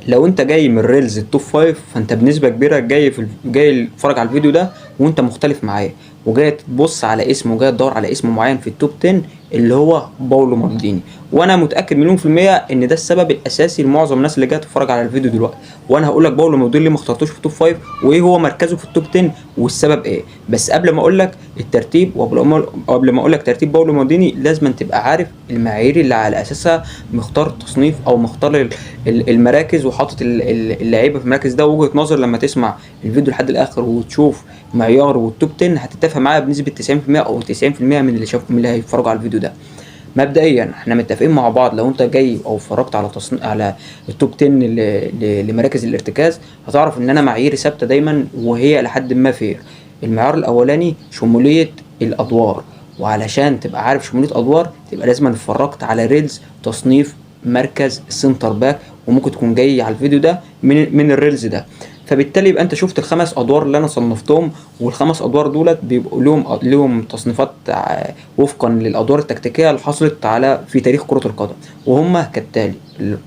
لو انت جاي من reels ال top 5 فانت بنسبة كبيرة جاي جاي تتفرج على الفيديو ده وانت مختلف معايا، وجاي تبص على اسم وجاي تدور على اسم معين في ال top 10 اللي هو باولو مالديني. وانا متاكد مليون في المية ان ده السبب الاساسي لمعظم الناس اللي جاية تتفرج على الفيديو دلوقتي. وانا هقول لك باولو مالديني ليه ما اخترتوش في ال top 5 وايه هو مركزه في ال top 10 والسبب ايه. بس قبل ما اقول لك الترتيب وقبل ما اقول لك ترتيب باولو مالديني لازم تبقى عارف المعايير اللي على اساسها مختار تصنيف او مختار المراكز وحاطط اللعيبة في المركز ده. وجهه نظر لما تسمع الفيديو لحد الاخر وتشوف معيار وال top 10 هتتفق معايا بنسبة 90% او 90% من اللي شاف من اللي هيتفرجوا على الفيديو ده. مبدئيا احنا متفقين مع بعض، لو انت جاي او اتفرجت على تصنيف على ال top 10 لمراكز الارتكاز هتعرف ان انا معاييري ثابتة دايما وهي لحد ما fair. المعيار الاولاني شمولية الادوار، وعلشان تبقى عارف شمولية ادوار تبقى لازم اتفرجت على reels تصنيف مركز ال center back، وممكن تكون جاي على الفيديو ده من ال reels ده. فبالتالي يبقى انت شفت الخمس ادوار اللي انا صنفتهم، والخمس ادوار دولت بيبقوا لهم تصنيفات وفقا للادوار التكتيكيه اللي حصلت على في تاريخ كره القدم، وهم كالتالي: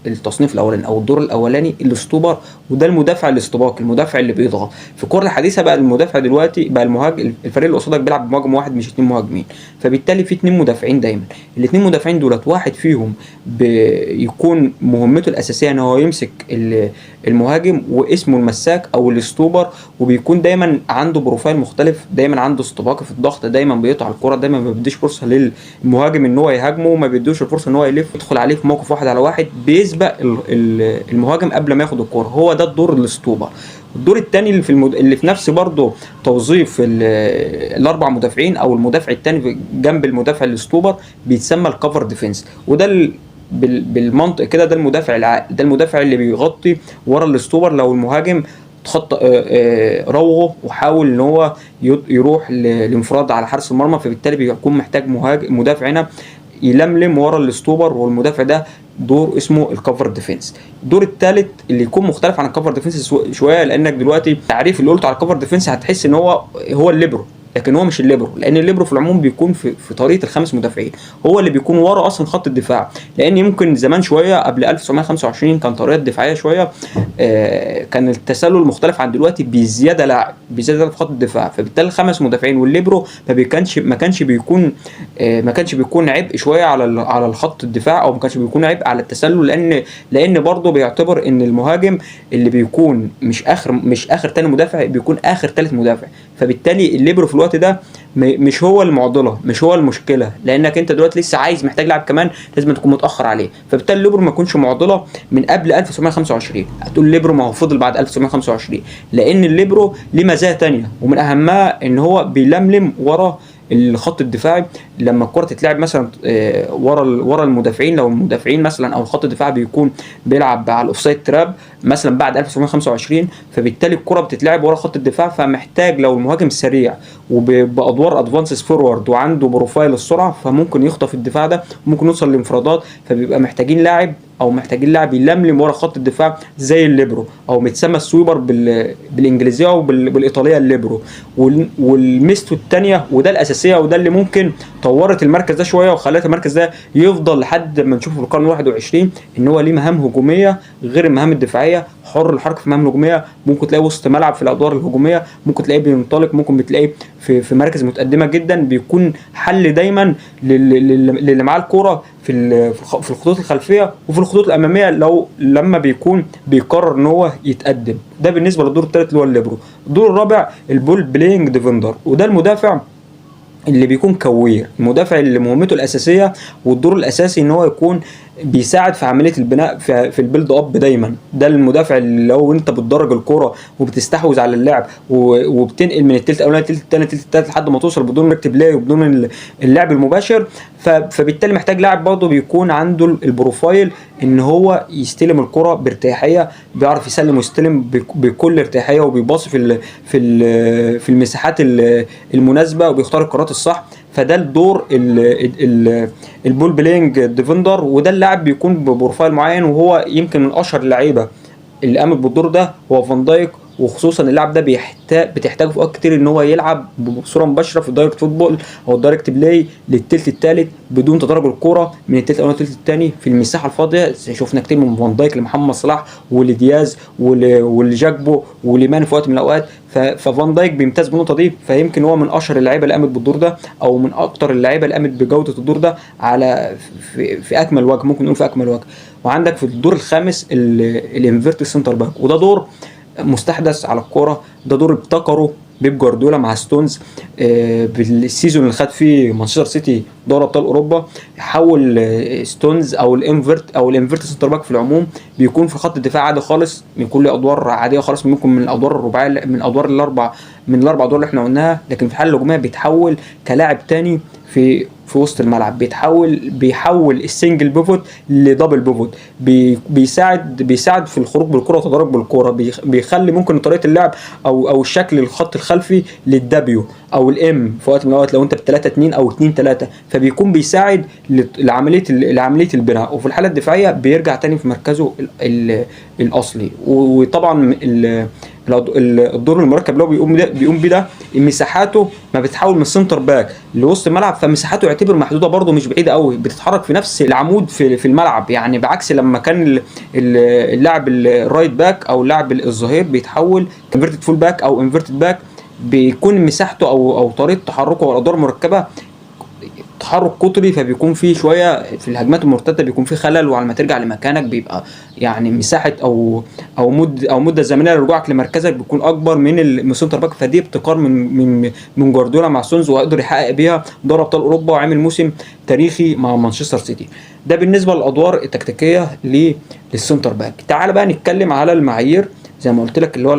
التصنيف الاولاني او الدور الاولاني ال stopper، وده المدافع الاستباقي، المدافع اللي بيضغط. في الكره الحديثة بقى المدافع دلوقتي بقى المهاجم، الفريق اللي قصادك بيلعب بمهاجم واحد مش اتنين مهاجمين، فبالتالي في اتنين مدافعين دايما. الاتنين مدافعين دولت واحد فيهم بيكون مهمته الاساسية ان هو يمسك المهاجم واسمه المساك او ال stopper، وبيكون دايما عنده profile مختلف، دايما عنده استباقه في الضغط، دايما بيقطع الكره، دايما ما بيديش فرصة للمهاجم ان هو يهاجمه، ما بيدوش الفرصة ان هو يلف يدخل عليه في موقف واحد على واحد، بيسبق المهاجم قبل ما ياخد الكره. هو ده الدور ال stopper. الدور الثاني اللي في نفس برضه توظيف الاربع مدافعين او المدافع الثاني جنب المدافع ال stopper بيتسمى ال cover defense، وده بالمنطق كده ده المدافع العاقل، ده المدافع اللي بيغطي ورا ال stopper لو المهاجم تخطى راوغه وحاول ان هو يروح لانفراد على حارس المرمى، فبالتالي بيكون محتاج مهاجم مدافع هنا يلملم ورا ال stopper، والمدافع ده دور اسمه ال cover defense. الدور الثالث اللي يكون مختلف عن ال cover defense شويه، لانك دلوقتي التعريف اللي قلته على ال cover defense هتحس ان هو هو الليبرو، لكن هو مش الليبرو، لان الليبرو في العموم بيكون في طريقه الخمس مدافعين، هو اللي بيكون ورا اصلا خط الدفاع. لان يمكن زمان شوية قبل 1925 كان طريقه دفاعية شويه، كان التسلل مختلف عن دلوقتي بزيادة لاعب بزيادة في خط الدفاع، فبالتالي الخمس مدافعين والليبرو ما كانش بيكون عبء شوية على الخط الدفاع، او ما كانش بيكون عبء على التسلل، لان برضه بيعتبر ان المهاجم اللي بيكون مش اخر تاني مدافع، بيكون اخر تالت مدافع، فبالتالي الليبرو في الوقت ده مش هو المعضله، مش هو المشكله، لانك انت دلوقتي لسه عايز محتاج لاعب كمان لازم تكون متاخر عليه، فبالتالي الليبرو ما يكونش معضلة من قبل 1925. هتقول الليبرو ما هو فضل بعد 1925، لان الليبرو ليه مزايا تانية ومن اهمها ان هو بيلملم ورا الخط الدفاعي لما الكره تتلعب مثلا ورا المدافعين، لو المدافعين مثلا او الخط الدفاعي بيكون بيلعب على ال offside trap مثلا بعد 1925، فبالتالي الكره بتتلعب ورا خط الدفاع، فمحتاج لو المهاجم سريع وبادوار advanced forward وعنده profile السرعة فممكن يخطف الدفاع ده وممكن يوصل لانفرادات، فبيبقى محتاجين لاعب او محتاجين لاعب يلملم ورا خط الدفاع زي الليبرو او متسمى ال sweeper بالانجليزية وبالايطاليه الليبرو. والميزته الثانية وده الاساسية وده اللي ممكن طورت المركز ده شوية وخلت المركز ده يفضل لحد ما نشوفه في القرن 21، ان هو ليه مهام هجومية غير المهام الدفاعيه، حر الحركة في المهام الهجوميه، ممكن تلاقيه وسط ملعب في الادوار الهجوميه، ممكن تلاقيه بينطلق، ممكن بتلاقيه في مراكز متقدمة جدا، بيكون حل دايما للي معاه الكورة في الخطوط الخلفية وفي الخطوط الامامية لو لما بيكون بيقرر ان هو يتقدم. ده بالنسبة للدور الثالث اللي هو الليبرو. الدور الرابع ال ball playing defender، وده المدافع اللي بيكون كوير، المدافع اللي مهمته الاساسية والدور الاساسي ان هو يكون بيساعد في عملية البناء في ال build up دايما. ده المدافع اللي لو انت بتدرج الكره وبتستحوذ على اللعب وبتنقل من التلت الاولاني التلت الثاني التلت الثالث لحد ما توصل بدون direct play وبدون اللعب المباشر، فبالتالي محتاج لاعب برضه بيكون عنده ال profile ان هو يستلم الكره بارتياحيه، بيعرف يسلم ويستلم بكل ارتياحيه، وبيباصي في المساحات المناسبة وبيختار القرارات الصح. فده الدور ال ball playing defender، وده اللاعب بيكون ب profile معين، وهو يمكن من اشهر اللعيبة اللي قامت بالدور ده هو فان دايك. وخصوصا اللاعب ده بتحتاجه في اوقات كتير ان هو يلعب بصورة مباشرة في ال direct football او ال direct play للثلث الثالث بدون تدرج الكورة من الثلث الاول للثلث الثاني في المساحة الفاضيه، زي شفنا كتير من فان دايك لمحمد صلاح ولدياز ولجاكبو ولمان في وقت من الاوقات. ففان دايك بيمتاز بالنقطة دي، فيمكن هو من اشهر اللعيبة اللي قامت بالدور ده، او من اكتر اللعيبة اللي قامت بجوده الدور ده على في اكمل وجه، ممكن نقول في اكمل وجه. وعندك في الدور الخامس ال inverted center back، وده دور مستحدث على الكورة، ده دور ابتكره بيب جوارديولا مع ستونز بال season اللي خد فيه مانشستر سيتي دوري ابطال اوروبا. حول ستونز او ال invert او ال invert center back في العموم بيكون في خط الدفاع عادي خالص، بيكون له ادوار عادية خالص، ممكن من الادوار الرباعية، من الادوار الاربع، من الاربع ادوار اللي احنا قلناها، لكن في الحالة الهجومية بيتحول كلاعب تاني في وسط الملعب، بيحول ال single pivot ل double pivot، بيساعد في الخروج بالكرة وتدرج بالكرة، بيخلي ممكن طريقه اللعب او الشكل الخط الخلفي لل W او ال M في وقت من الاوقات لو انت ب 3 2 او 2 3، فبيكون بيساعد لعملية البناء. وفي الحالة الدفاعية بيرجع تاني في مركزه الاصلي. وطبعا الدور المركب اللي هو بيقوم بيه ده مساحاته ما بتحول من ال center back لوسط الملعب، فمساحاته يعتبر محدودة برده، مش بعيدة قوي، بتتحرك في نفس العمود في الملعب، يعني بعكس لما كان اللاعب ال right back او اللاعب الظهير بيتحول inverted full back او inverted back، بيكون مساحته او طريقه تحركه والادوار المركبة تحرك قطري، فبيكون فيه شوية في الهجمات المرتدة بيكون فيه خلل، وعلى ما ترجع لمكانك بيبقى يعني مساحة او مده زمنية لرجوعك لمركزك بيكون اكبر من center back. فدي ابتكار من جوارديولا مع ستونز، وقدر يحقق بيها دوري ابطال اوروبا وعمل موسم تاريخي مع مانشستر سيتي. ده بالنسبة للادوار التكتيكيه لل center back. تعال بقى نتكلم على المعايير زي ما قلت لك اللي هو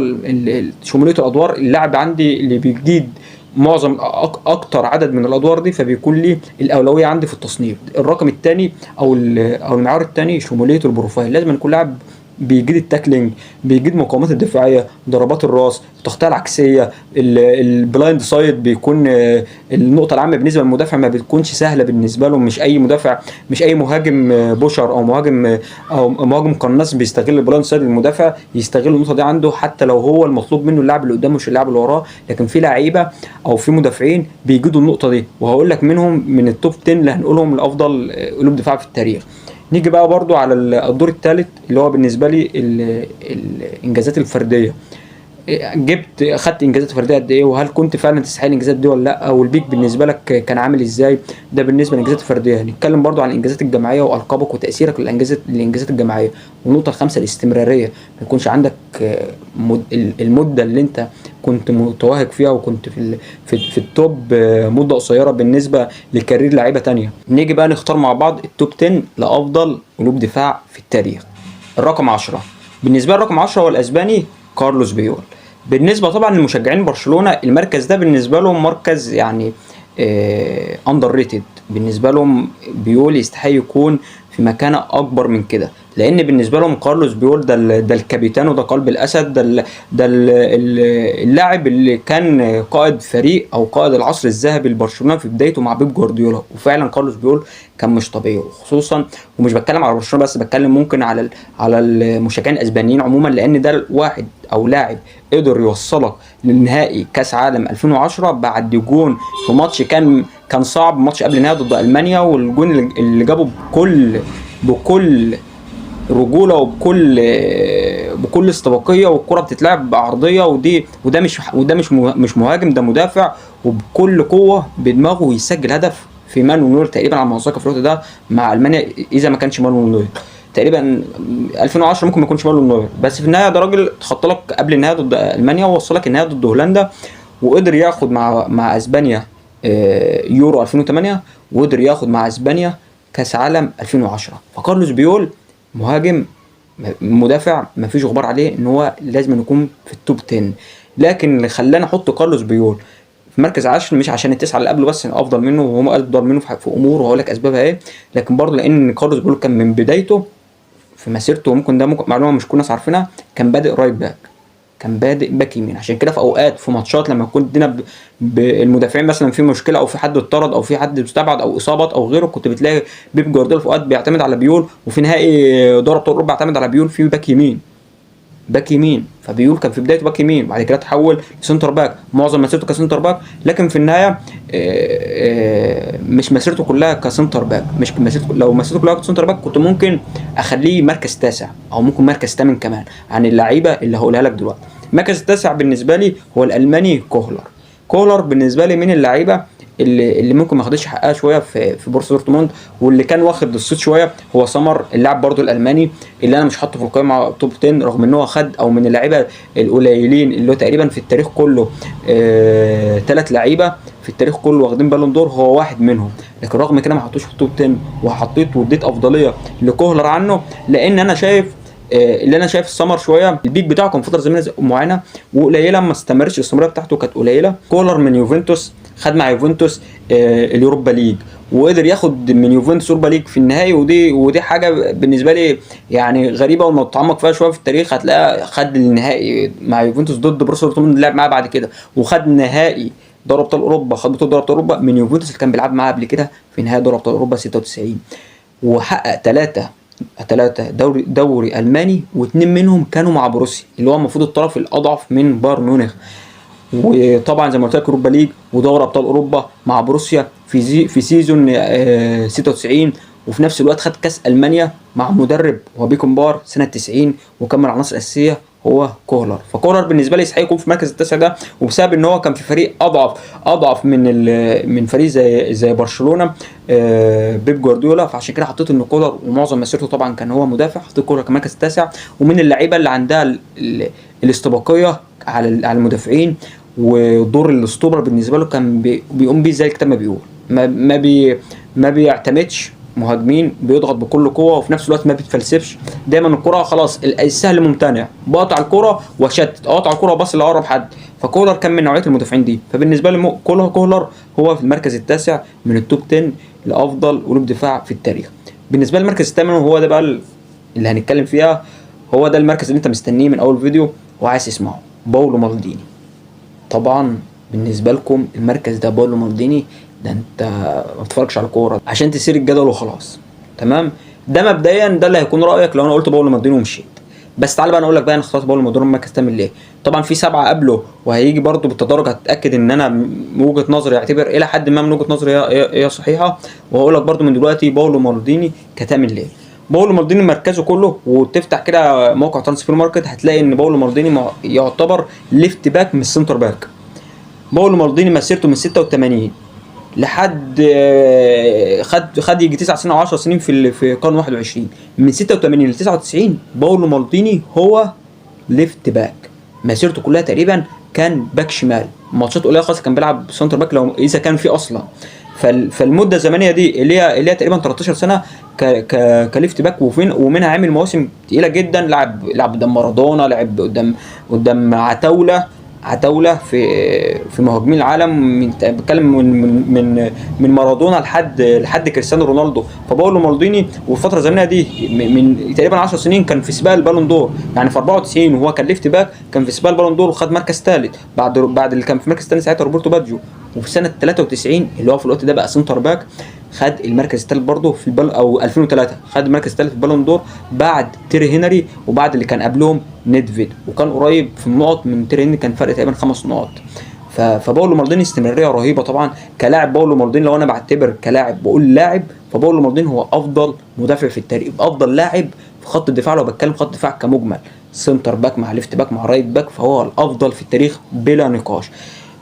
شمولية الادوار. اللاعب عندي اللي بيجيد معظم اكتر عدد من الادوار دي فبيكون لي الاولوية عندي في التصنيف. الرقم الثاني او المعيار الثاني شمولية ال profile، لازم يكون لاعب بيجيد ال tackling، بيجيد المقاومات الدفاعيه، ضربات الراس، التغطية العكسيه، ال blind side، بيكون النقطة العامة بالنسبة للمدافع ما بتكونش سهلة بالنسبة له، مش اي مدافع، مش اي مهاجم pusher او مهاجم قناص بيستغل ال blind side للمدافع، يستغل النقطة دي عنده حتى لو هو المطلوب منه اللاعب اللي قدامه مش اللاعب اللي وراه. لكن في لعيبة او في مدافعين بيجيدوا النقطة دي، وهقول لك منهم من ال top 10 اللي هنقولهم لافضل قلوب دفاع في التاريخ. نيجي بقى برضو على الدور الثالث اللي هو بالنسبة لي الانجازات الفرديه، جبت خدت انجازات فردية قد ايه، وهل كنت فعلا تستحق الانجازات دي ولا لا، وال peak بالنسبة لك كان عامل ازاي. ده بالنسبة للانجازات الفردية. نتكلم برضو عن الانجازات الجماعية والقابك وتاثيرك للانجازات الجماعية. والنقطة الخامسة الاستمرارية، ما يكونش عندك المدة اللي انت كنت متوهج فيها وكنت في ال top مده قصيرة بالنسبة ل career لعيبة تانية. نيجي بقى نختار مع بعض ال top 10 لافضل قلوب دفاع في التاريخ. الرقم 10 بالنسبة لي، رقم 10 هو الاسباني كارلوس بيول. بالنسبة طبعا لمشجعين برشلونة المركز ده بالنسبة لهم مركز يعني underrated، بالنسبة لهم بيول يستحق يكون في مكانه اكبر من كده، لان بالنسبة لهم كارلوس بيول ده الكابيتان وده قلب الاسد، ده اللاعب اللي كان قائد فريق او قائد العصر الذهبي لبرشلونة في بدايته مع بيب جوارديولا. وفعلا كارلوس بيول كان مش طبيعي، وخصوصا ومش بتكلم على برشلونة بس، بتكلم ممكن على المشجعين الاسبانيين عموما، لان ده واحد او لاعب قدر يوصلك للنهائي كاس عالم 2010 بعد جون في ماتش كان صعب، ماتش قبل النهائي ضد المانيا، والجون اللي جابه بكل رجوله وبكل استباقية، والكره بتتلعب بعرضيه، ودي وده مش مهاجم، ده مدافع، وبكل قوة بدماغه يسجل هدف في مانويل نوير تقريبا على ما اتذكر في الوقت ده مع المانيا، اذا ما كانش مانويل نوير تقريبا 2010 ممكن ما يكونش مانويل نوير، بس في النهاية ده راجل تخطى لك قبل النهائي ضد المانيا ووصلك النهائي ضد هولندا، وقدر ياخد مع اسبانيا يورو 2008، وقدر ياخد مع اسبانيا كاس عالم 2010. فكارلوس بيول مهاجم مدافع ما فيش غبار عليه ان هو لازم يكون في ال top 10. لكن اللي خلاني احط كارلوس بيول في مركز 10 مش عشان التسعة اللي قبله بس افضل منه، وهم افضل منه في امور وهقول لك اسبابها ايه، لكن برضه لان كارلوس بيول كان من بدايته في مسيرته، ممكن ده ممكن معلومة مش كل الناس عارفينها، كان بادئ right back، كان بادئ باك يمين. عشان كده في اوقات في ماتشات لما يكون الدنيا بالمدافعين مثلا في مشكلة او في حد اتطرد او في حد مستبعد او اصابات او غيره، كنت بتلاقي بيب جوارديولا في اوقات بيعتمد على بيول، وفي نهائي دوري ابطال اوروبا اعتمد على بيول في باك يمين، باك يمين. فبيول كان في بدايته باك يمين، بعد كده تحول ل center back، معظم مسيرته ك center back، لكن في النهاية مش مسيرته كلها ك center back، مش مسيرته، لو مسيرته كلها ك center back كنت ممكن اخليه مركز تاسع او ممكن مركز ثامن كمان عن اللعيبة اللي هقولها لك دلوقتي. المركز التاسع بالنسبة لي هو الالماني كوهلر. كولر بالنسبة لي من اللعيبة اللي ممكن ما خدش حقها شوية في بورسيا دورتموند، واللي كان واخد الصيت شوية هو سمر، اللاعب برضو الالماني اللي انا مش حاطه في القائمة top 10، رغم ان هو خد او من اللعيبة القليلين اللي هو تقريبا في التاريخ كله ثلاث لعيبة في التاريخ كله واخدين Ballon d'Or، هو واحد منهم، لكن رغم كده ما حطوش في ال top 10، وحطيت واديت افضلية لكوهلر عنه، لان انا شايف اللي انا شايف السمر شوية ال peak بتاعه كان فترة زمنية معينة وقليله، ما استمرش، الاستمرارية بتاعته كانت قليله. كولر من يوفنتوس خد مع يوفنتوس ال Europa League، وقدر ياخد من يوفنتوس Europa League في النهائي، ودي حاجة بالنسبة لي يعني غريبة، ولما تتعمق فيها شوية في التاريخ هتلاقيها خد النهائي مع يوفنتوس ضد بروسيا دورتموند اللي لعب معاه بعد كده، وخد نهائي دوري ابطال اوروبا، خد بطوله دوري ابطال اوروبا من يوفنتوس اللي كان بيلعب معاه قبل كده في نهائي دوري ابطال اوروبا 96، وحقق ثلاثة دوري ألماني، واثنين منهم كانوا مع بروسيا اللي هو المفروض الطرف الأضعف من بايرن ميونخ. وطبعا زي ما قلت لك Europa League ودوري ابطال اوروبا مع بروسيا في season 96، وفي نفس الوقت خد كاس المانيا مع مدرب هو بيكنباور سنة 90، وكمل على العناصر الاساسية هو كولر. فكولر بالنسبة لي يستحق يكون في المركز التاسع ده، وبسبب ان هو كان في فريق اضعف من فريق زي برشلونة بيب جوارديولا، فعشان كده حطيت ان كولر ومعظم مسيرته طبعا كان هو مدافع، حطيت كولر كمركز التاسع، ومن اللعيبة اللي عندها الاستباقيه على المدافعين، ودور ال stopper بالنسبة له كان بيقوم بيه زي الكتاب ما بيقول، ما بيعتمدش مهاجمين، بيضغط بكل قوة، وفي نفس الوقت ما بيتفلسفش، دايما الكره خلاص السهل ممتنع، بقطع الكره واشتت، اقطع الكره وبص لاقرب حد. فكولر كان من نوعية المدافعين دي، فبالنسبه لي كولر هو في المركز التاسع من ال top 10 لافضل قلوب دفاع في التاريخ. بالنسبة للمركز الثامن، وهو ده بقى اللي هنتكلم فيها، هو ده المركز اللي انت مستنيه من اول فيديو وعايز تسمعه، باولو مالديني. طبعا بالنسبة لكم المركز ده باولو مالديني ده انت ما بتتفرجش على كورة عشان تثير الجدل وخلاص، تمام؟ ده مبدئيا ده اللي هيكون رايك لو انا قلت باولو مالديني ومشيت. بس تعالى بقى انا اقول لك بقى انا اخترت باولو مالديني المركز الثامن ليه. طبعا في 7 قبله وهيجي برده بالتدرج، هتتاكد ان انا من وجهه نظري اعتبر الى حد ما من وجهه نظري هي صحيحه، وهقول لك برده من دلوقتي باولو مالديني كثامن ليه. باولو مالديني مركزه كله، وتفتح كده موقع Transfermarkt هتلاقي ان باولو مالديني يعتبر left back مش center back. باولو مالديني مسيرته من 86 لحد خد يجي 9 سنين او 10 سنين في القرن 21، من 86 ل 99 باولو مالديني هو left back، مسيرته كلها تقريبا كان باك شمال، ماتشات قليله خالص كان بيلعب center back لو اذا كان في اصلا. فالمده الزمنية دي اللي هي تقريبا 13 سنة ك left back، ومنها عامل مواسم تقيلة جدا، لعب قدام مارادونا، لعب قدام عتاوله في مهاجمين العالم، بتكلم من مارادونا لحد كريستيانو رونالدو. فباولو مالديني والفترة الزمنية دي من تقريبا 10 سنين كان في سباق ال Ballon d'Or، يعني في 94 وهو كان left back كان في سباق ال Ballon d'Or وخد مركز ثالث بعد اللي كان في مركز ثاني ساعتها روبرتو باجيو. وفي سنة 93 اللي هو في الوقت ده بقى center back خد المركز الثالث برضه في البال، او 2003 خد المركز الثالث في ال Ballon d'Or بعد تيري هنري وبعد اللي كان قبلهم نيدفيد، وكان قريب في النقط من تيري هنري، كان فرق تقريبا 5 نقط. فباولو مالديني استمرارية رهيبة طبعا كلاعب. باولو مالديني لو انا بعتبر كلاعب بقول لاعب، فباولو مالديني هو افضل مدافع في التاريخ، افضل لاعب في خط الدفاع. لو بتكلم خط دفاع كمجمل، center back مع left back مع right back، فهو الافضل في التاريخ بلا نقاش.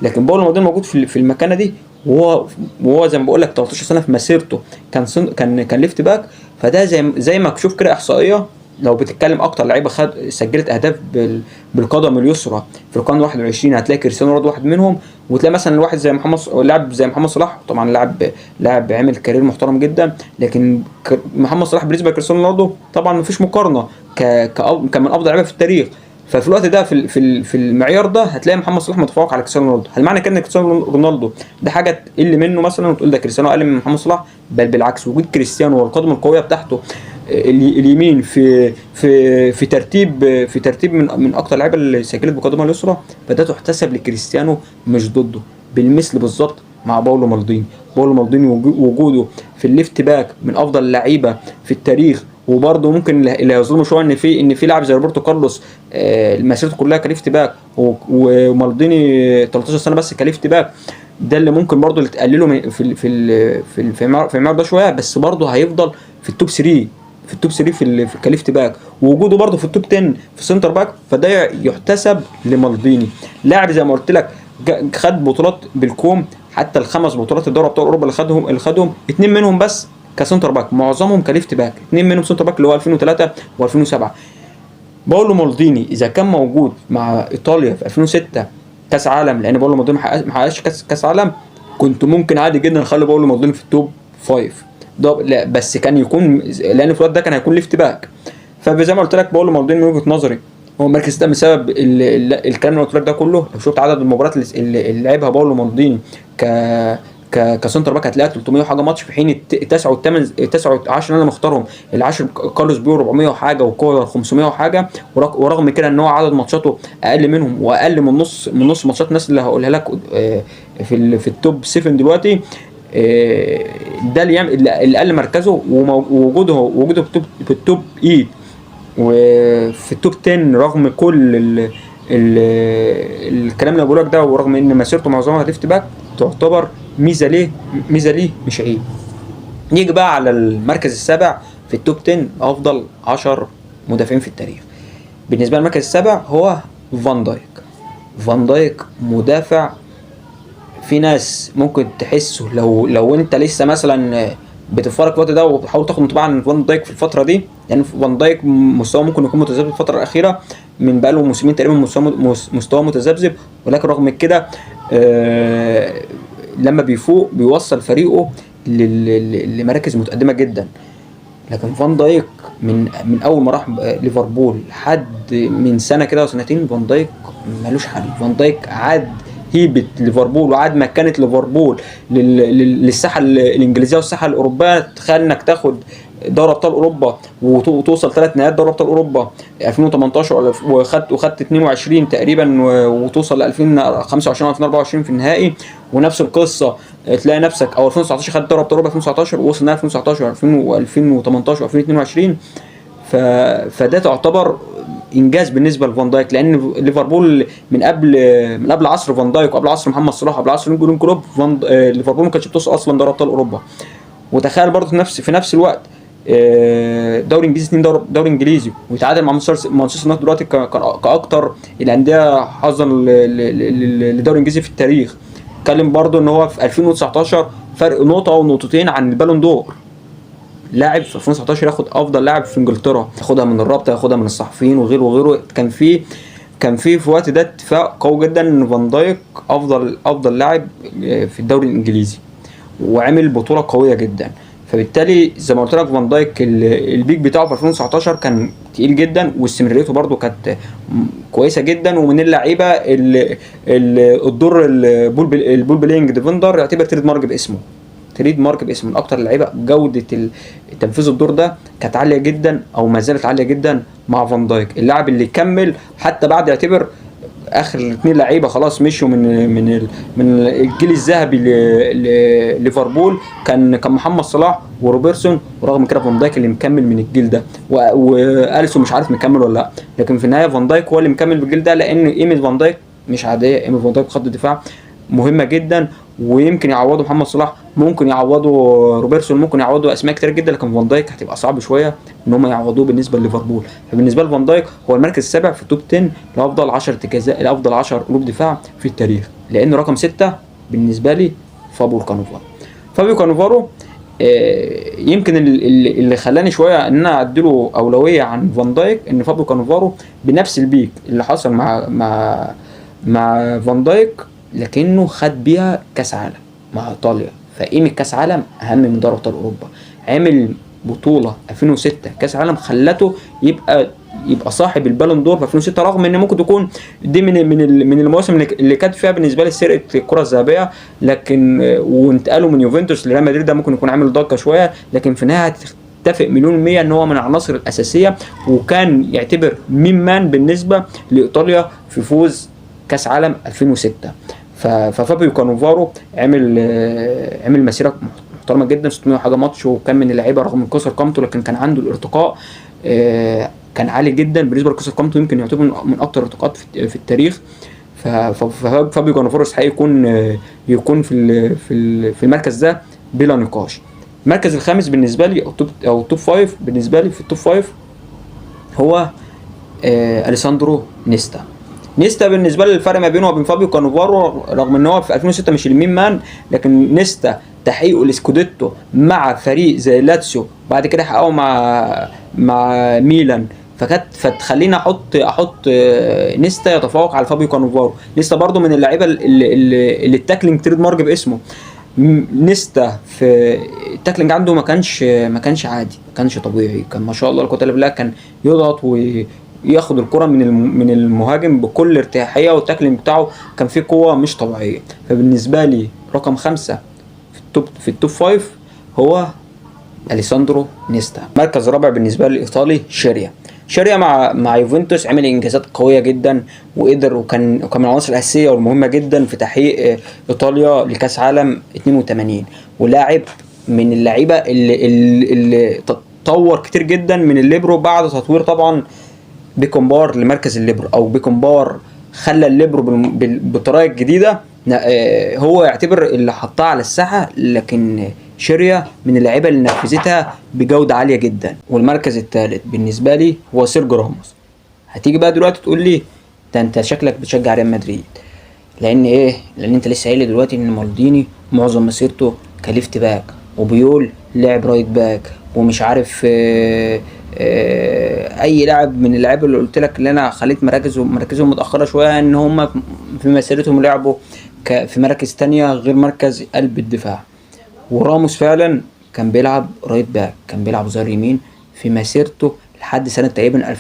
لكن باولو مالديني موجود في المكانة دي، وهو زي ما بقول لك 13 سنة في مسيرته كان left back. فده زي ما تشوف كده احصائية، لو بتتكلم اكتر لعيبة سجلت اهداف بالقدم اليسرى في القرن 21 هتلاقي كريستيانو رونالدو واحد منهم، وتلاقي مثلا واحد زي محمد لاعب زي محمد صلاح، طبعا لاعب عامل career محترم جدا، لكن محمد صلاح بالنسبة لكريستيانو رونالدو طبعا مفيش مقارنة كمن افضل لعيبة في التاريخ. ففي الوقت ده في المعيار ده هتلاقي محمد صلاح متفوق على كريستيانو رونالدو. هل معنى كده ان كريستيانو رونالدو ده حاجة تقل منه مثلا وتقول ده كريستيانو اقل من محمد صلاح؟ بل بالعكس، وجود كريستيانو والقدم القوية بتاعته اليمين في ترتيب من اكتر اللعيبة اللي سجلت بقدمها اليسرى، فده تحتسب لكريستيانو مش ضده. بالمثل بالظبط مع باولو مالديني. باولو مالديني وجوده في ال left back من افضل اللعيبة في التاريخ، وبرده ممكن اللي هيظلمه شوية ان في لاعب زي روبرتو كارلوس مسيرته كلها ك left back، ومالديني 13 سنة بس ك left back. ده اللي ممكن برضه اللي تقلله من في ال في ال في ال في المعيار في المعيار ده شويه، بس برضه هيفضل في ال top 3، في ال top 3 في ك left back، ووجوده برضه في ال top 10 في center back، فده يحتسب لمالديني. لاعب زي ما قلت لك خد بطولات بالكوم، حتى الخمس بطولات الدوري ابطال اوروبا اللي خدهم اتنين منهم بس ك center back، معظمهم ك left back، اتنين منهم center back اللي هو 2003 و2007. باولو مالديني اذا كان موجود مع ايطاليا في 2006 كاس عالم، لان باولو مالديني ما حققش كاس عالم، كنت ممكن عادي جدا اخلي باولو مالديني في ال top 5 ده، لا بس كان يكون لان في الوقت ده كان هيكون left back. فزي ما قلت لك باولو مالديني من وجهه نظري هو المركز ده بسبب الكلام اللي قلت لك ده كله. لو شفت عدد المباريات اللي لعبها باولو مالديني ك ك ك center back هتلاقيها 300 وحاجه ماتش، في حين التسعة والثامن، التسعة والعشرة اللي انا مختارهم، العاشر كارلوس بيول 400 وحاجه وكولر 500 وحاجه، ورغم كده ان هو عدد ماتشاته اقل منهم واقل من نص ماتشات الناس اللي هقولها لك في ال top 7 دلوقتي. ده اللي يعمل اللي قل مركزه ووجوده في ال top 8 وفي ال top 10 رغم كل ال الكلام اللي بقوله لك ده، ورغم ان مسيرته معظمها left back، تعتبر ميزة ليه، ميزة ليه مش عيب. نيجي بقى على المركز السابع في ال top 10، افضل 10 مدافعين في التاريخ. بالنسبة للمركز السابع هو فان دايك. فان دايك مدافع في ناس ممكن تحسه لو انت لسه مثلا بتتفرج في الوقت ده وبتحاول تاخد انطباع عن فان دايك في الفترة دي، لان فان دايك مستواه ممكن يكون متذبذب الفترة الاخيره، من بقاله موسمين تقريبا مستواه متذبذب، ولكن رغم كده لما بيفوق بيوصل فريقه لمراكز متقدمة جدا. لكن فان دايك من اول ما راح ليفربول لحد من سنة كده وسنتين، فان دايك ملوش حل. فان دايك عاد هيبة ليفربول وعاد مكانه ليفربول للساحه الانجليزية والساحه الاوروبيه. تخيل انك تاخد دوري ابطال اوروبا وتوصل ثلاث نهائيات دوري ابطال اوروبا 2018 وخدت 22 تقريبا وتوصل ل 2025 2024 في النهائي، ونفس القصة تلاقي نفسك او 2019 خدت دوري ابطال اوروبا 2019 ووصل نهائي 2019 و2018 و2022. فده تعتبر انجاز بالنسبة لفان دايك، لان ليفربول من قبل عصر فان دايك وقبل عصر محمد صلاح وقبل عصر يورجن كلوب فان آه، ليفربول ما كانتش بتوصل اصلا دوري ابطال اوروبا. وتخيل برضه في نفس الوقت دوري انجليزي، اثنين دوري انجليزي، ويتعادل مع مانشستر يونايتد دلوقتي كاكتر الاندية حظا للدوري الانجليزي في التاريخ. اتكلم برضه ان هو في 2019 فرق نقطة او نقطتين عن ال Ballon d'Or. لاعب في 2019 ياخد افضل لاعب في انجلترا، ياخدها من الرابطه، ياخدها من الصحفيين وغيره وغيره. كان في الوقت ده اتفاق قوي جدا ان فان دايك افضل لاعب في الدوري الانجليزي وعمل بطوله قوية جدا. فبالتالي زي ما قلت لك فان دايك ال peak بتاعه في 2019 كان تقيل جدا، واستمراريته برده كانت كويسة جدا، ومن اللعيبة اللي الدور ال ball playing defender يعتبر trademark باسمه، trademark باسمه، من اكتر اللعيبة جوده تنفيذ الدور ده كانت عالية جدا او ما زالت عالية جدا مع فان دايك، اللاعب اللي كمل حتى بعد يعتبر اخر اثنين لعيبة خلاص مشوا من الجيل الذهبي لليفربول، كان محمد صلاح وروبرتسون، ورغم كده فان دايك اللي مكمل من الجيل ده، واليسون مش عارف مكمل ولا لا، لكن في النهاية فان دايك هو اللي مكمل بالجيل ده، لان قيمة فان دايك مش عاديه. قيمة فان دايك في خط الدفاع مهمة جدا، ويمكن يعوضوا محمد صلاح، ممكن يعوضوا روبرتسون، ممكن يعوضوا اسماء كتير جدا، لكن فان دايك هتبقى صعب شوية ان هم يعوضوه بالنسبة لليفربول. فبالنسبه لفان دايك هو المركز السابع في ال top 10 لافضل 10 ارتكازات، لافضل 10 قلوب دفاع في التاريخ. لان رقم 6 بالنسبة لي فابيو كانوفارو. فابيو كانوفارو يمكن اللي خلاني شوية ان انا اديله اولوية عن فان دايك ان فابيو كانوفارو بنفس ال peak اللي حصل مع فان دايك، لكنه خد بيها كاس عالم مع ايطاليا، فقيمه كاس عالم اهم من دوري ابطال اوروبا. عامل بطوله 2006 كاس عالم خلته يبقى صاحب ال Ballon d'Or في 2006، رغم ان ممكن تكون دي من المواسم اللي كانت فيها بالنسبة لي سرقه الكره الذهبيه، لكن وانتقاله من يوفنتوس لريال مدريد ده ممكن يكون عامل ضجه شويه، لكن في النهاية هتتفق مليون المية ان هو من العناصر الاساسية وكان يعتبر main man بالنسبة لايطاليا في فوز كاس عالم 2006. ففابيو كانوفارو عمل مسيره محترمه جدا. محترمه جدا، 600 وحاجه ماتش، وكان من اللعيبة رغم قصر قامته لكن كان عنده الارتقاء كان عالي جدا بالنسبة لقصر قامته، يمكن يعتبر من اكتر الارتقاءات في التاريخ. ففابيو كانافارو يستحق يكون في المركز ده بلا نقاش. المركز الخامس بالنسبة لي او top 5 بالنسبة لي، في ال top 5 هو اليساندرو نيستا. نيستا بالنسبة لي الفرق ما بينه وبين فابيو كانافارو رغم ان هو في 2006 مش ال main man، لكن نيستا تحقيقه الاسكوديتو مع فريق زي لاتسيو، بعد كده حققه مع ميلان، فكانت فتخليني احط نيستا يتفوق على فابيو كانافارو. نيستا برضو من اللعيبة اللي ال tackling trademark باسمه. نيستا في ال tackling عنده ما كانش عادي، ما كانش طبيعي، كان ما شاء الله لا قوة الا بالله، كان يضغط وياخد الكره من المهاجم بكل ارتياحيه، وال tackling بتاعه كان فيه قوة مش طبيعية. فبالنسبه لي رقم 5 في ال top 5 هو اليساندرو نيستا. مركز رابع بالنسبة لي الايطالي شيريا. شيريا مع يوفنتوس عمل انجازات قوية جدا، وقدر وكان من العناصر الاساسية والمهمه جدا في تحقيق ايطاليا لكاس عالم 82، ولاعب من اللعيبة اللي تطور كتير جدا من الليبرو بعد تطوير طبعا بيكنباور لمركز الليبرو، او بيكنباور خلى الليبرو بالطريقة الجديدة، هو يعتبر اللي حطها على الساحة، لكن شيريا من اللعيبة اللي نفذتها بجوده عالية جدا. والمركز الثالث بالنسبة لي هو سيرجيو راموس. هتيجي بقى دلوقتي تقول لي ده انت شكلك بتشجع ريال مدريد، لان ايه؟ لان انت لسه قايل لي دلوقتي ان مالديني معظم مسيرته ك left back، وبيول لعب right back، ومش عارف اي لاعب من اللعيبة اللي قلت لك اللي انا خليت مراكزهم متاخرة شوية ان هم في مسيرتهم لعبوا في مراكز تانية غير مركز قلب الدفاع. وراموس فعلا كان بيلعب right back، كان بيلعب ظهير يمين في مسيرته لحد سنة تقريبا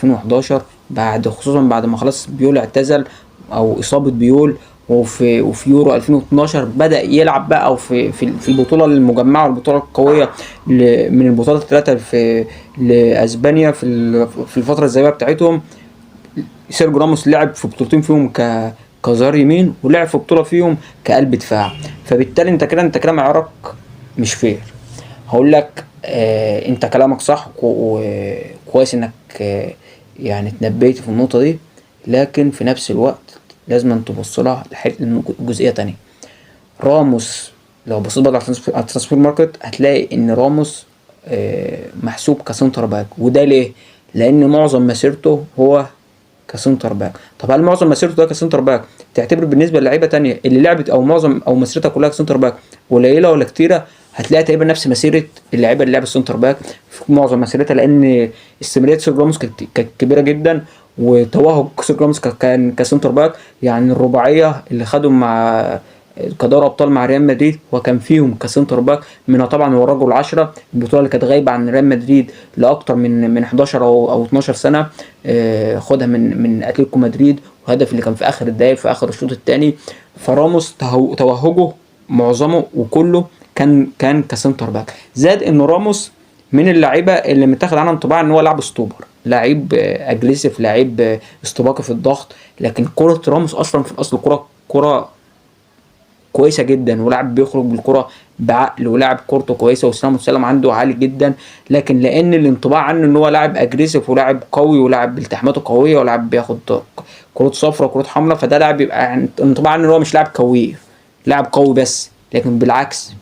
2011، خصوصا بعد ما خلاص بيول اعتزل او اصابة بيول، وفي يورو 2012 بدأ يلعب بقى، او في البطولة المجمعة والبطولة القوية من البطولات الثلاثة في لاسبانيا في الفترة الذهبية بتاعتهم. سيرجيو راموس لعب في بطولتين فيهم كظهير يمين، ولعب في بطولة فيهم كقلب دفاع. فبالتالي انت كده معيارك مش fair. هقول لك انت كلامك صح وكويس انك يعني اتنبيت في النقطة دي، لكن في نفس الوقت لازم تبص لها جزئية تانية. راموس لو بصيت برضه على ال Transfermarkt هتلاقي ان راموس محسوب ك center back، وده ليه؟ لان معظم مسيرته هو ك center back. طب هل معظم مسيرته ده ك center back تعتبر بالنسبة للعيبة تانية اللي لعبت او معظم او مسيرتها كلها ك center back قليله ولا كتيرة؟ هتلاقي تقريبا نفس مسيره اللعيبة اللي لعبت center back في معظم مسيرتها، لان استمرارية سيرجيو راموس كانت كبيرة جدا، وتوهج سيرجيو راموس كان ك center back. يعني الرباعية اللي خدوا مع كدوري ابطال مع ريال مدريد وكان فيهم ك center back، منها طبعا هو الرجل العشرة، البطولة اللي كانت غايبة عن ريال مدريد لاكتر من 11 او 12 سنة، خدها من اتلتيكو مدريد، وهدف اللي كان في اخر الدقايق في اخر الشوط الثاني. فراموس توهجه معظمه وكله كان ك center back. زاد ان راموس من اللعيبة اللي متاخد عنها انطباع ان هو لاعب stopper، لعيب aggressive، لعيب استباقي في الضغط، لكن كره راموس اصلا في الاصل كره كويسة جدا، ولاعب بيخرج بالكرة بعقل، ولاعب كورته كويسة، واستلام وسلام عنده عالي جدا، لكن لان الانطباع عنه ان هو لاعب aggressive ولاعب قوي ولاعب التحاماته قوية ولاعب بياخد كروت صفراء وكروت حمراء، فده لاعب بيبقى يعني الانطباع عنه ان هو مش لاعب كوير، لاعب قوي بس، لكن بالعكس.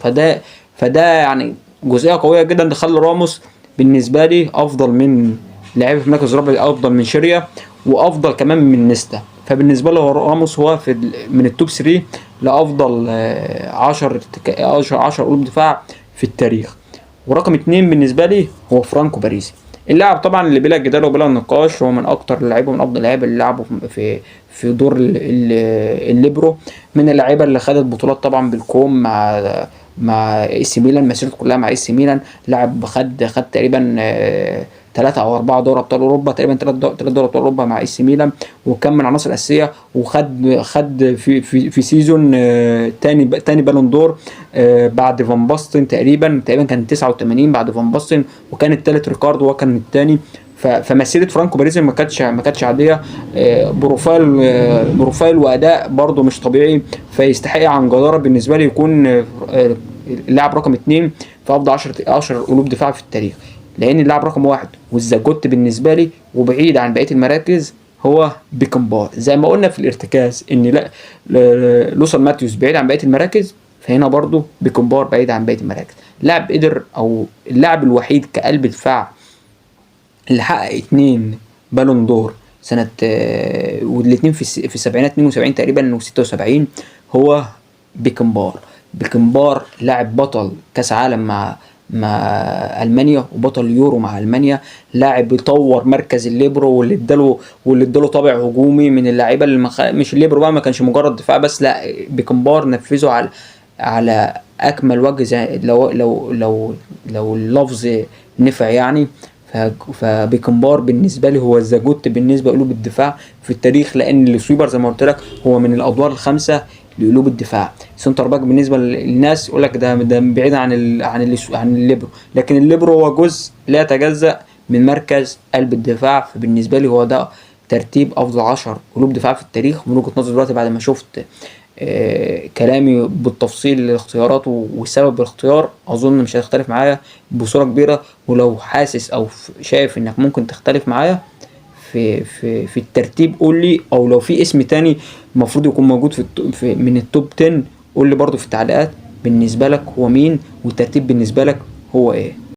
فده يعني جزئية قوية جدا تخلي راموس بالنسبة لي افضل من لعيب في مركز رابع، افضل من شيريا، وافضل كمان من نيستا. فبالنسبه له راموس هو من ال top 3 لافضل 10 10 قلوب دفاع في التاريخ. ورقم 2 بالنسبة لي هو فرانكو باريزي، اللاعب طبعا اللي بلا جدال وبلا نقاش هو من اكتر اللعيبة ومن افضل اللعيبة اللي لعبوا في دور الليبرو، من اللعيبة اللي خدت بطولات طبعا بالكوم مع اي سي ميلان، مسيرته كلها مع اي سي ميلان، لعب خد تقريبا 3 او 4 دوري ابطال اوروبا، تقريبا 3 دوري ابطال اوروبا مع اي سي ميلان، وكان من العناصر الاساسية، وخد في season تاني Ballon d'Or بعد فان باستن، تقريبا كان 89 بعد فان باستن، وكان الثالث ريكاردو وكان الثاني. فمسيره فرانكو باريزي ما كانتش عادية، profile واداء برده مش طبيعي، فيستحق عن جداره بالنسبة لي يكون اللاعب رقم 2 في افضل 10 قلوب دفاع في التاريخ، لان اللاعب رقم 1 وال the GOAT بالنسبة لي وبعيد عن بقية المراكز هو بيكنبار. زي ما قلنا في الارتكاز ان لا لوثر ماتيوس بعيد عن بقية المراكز، فهنا برضو بيكنبار بعيد عن بقية المراكز. لاعب قدر، او اللاعب الوحيد كقلب دفاع اللي حقق 2 Ballon d'Or سنة، والاثنين في السبعينات، 72 تقريبا و76، هو بيكنبار. بيكنبار لاعب بطل كاس عالم مع المانيا وبطل يورو مع المانيا، لاعب بيطور مركز الليبرو واللي اداله طابع هجومي من اللعيبة اللي مش الليبرو بقى، ما كانش مجرد دفاع بس، لا بيكنبار نفذه على اكمل وجه، زي لو اللفظ نفع يعني. فبيكنبار بالنسبة لي هو the GOAT بالنسبة لقلوب الدفاع في التاريخ، لان ال sweeper زي ما قلت لك هو من الادوار الخمسة لقلوب الدفاع. center back بالنسبة للناس يقول لك ده بعيد عن الليبرو، لكن الليبرو هو جزء لا يتجزأ من مركز قلب الدفاع. فبالنسبه لي هو ده ترتيب افضل 10 قلوب دفاع في التاريخ من وجهه نظري دلوقتي، بعد ما شفت كلامي بالتفصيل للاختيارات وسبب الاختيار، اظن مش هتختلف معايا بصورة كبيرة. ولو حاسس او شايف انك ممكن تختلف معايا في الترتيب قول لي، او لو في اسم تاني المفروض يكون موجود في من ال top 10 قول لي برضو في التعليقات بالنسبة لك هو مين، والترتيب بالنسبة لك هو ايه.